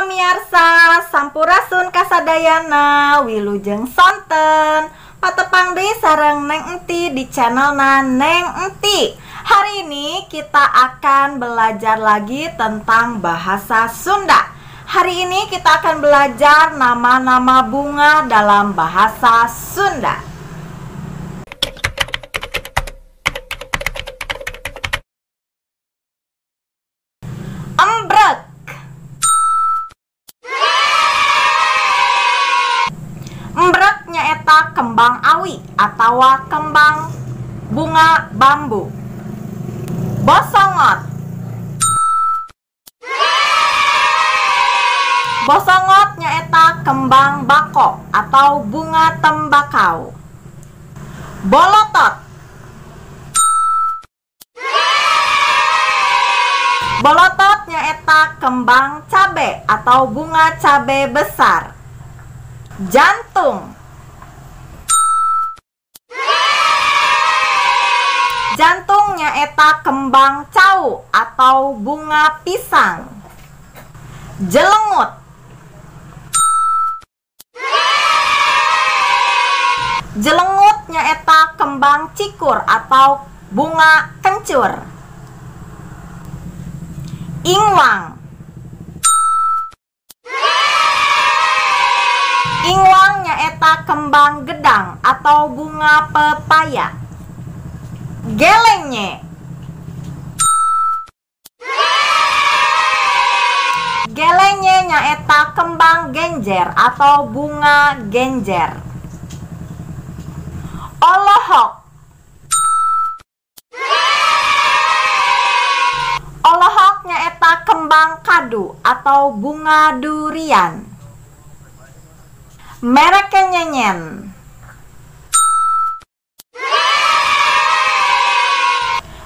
pamiarsa, sampurasun kasadayana, wilujeng sonten. Patepang deui sareng Neng Enti di channelna Neng Enti. Hari ini kita akan belajar lagi tentang bahasa Sunda. Hari ini kita akan belajar nama-nama bunga dalam bahasa Sunda. Embrek. Embrek nyaeta kembang awi atawa kembang bunga bambu. Bosongot. Bosongot nyaeta kembang bako atau bunga tembakau. Bolotot. Bolotot nyaeta kembang cabe atau bunga cabe besar. Jantung. Jantung nyaeta kembang cau atau bunga pisang. Jelengut. Jelengut nyaeta kembang cikur atau bunga kencur. Ingwang. Ingwang nyaeta kembang gedang atau bunga pepaya. Gelenye. Gelenye nyaeta kembang genjer atau bunga genjer. Olohok. Olohok nyaeta kembang kadu atau bunga durian. Merekenyenyen.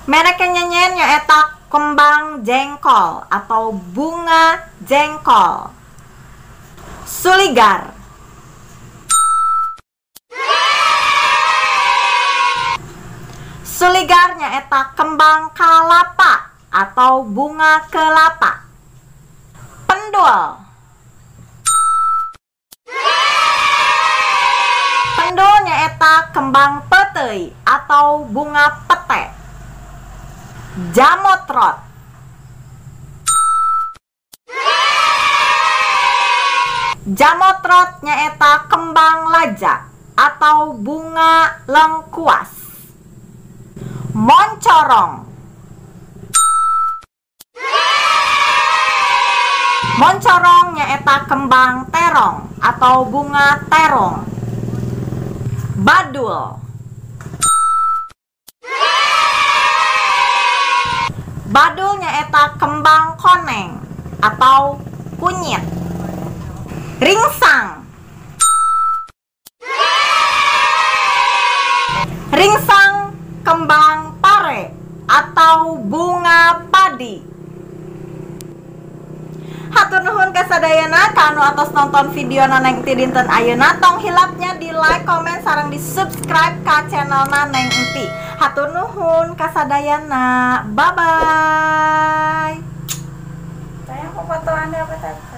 Merekenyenyen nyaeta kembang jengkol atau bunga jengkol. Suligar. Suligar nyaeta kembang kalapa atau bunga kelapa. Pendul. Pendul nyaeta kembang petei atau bunga pete. Jamotrot. Jamotrot nyaeta kembang laja atau bunga lengkuas. Moncorong. Moncorong nyaeta kembang terong atau bunga terong. Badul. Badul nyaeta kembang koneng atau kunyit. Ringsang. Ringsang kembang pare atau bunga padi. Hatur nuhun kasadayana kanu atos nonton video Neng Enti dinten ayeuna. Tong hilapnya di like, komen, sareng di subscribe ka channel Neng Enti. Hatur nuhun kasadayana. Bye bye. Sayang, foto Anda apa tadi?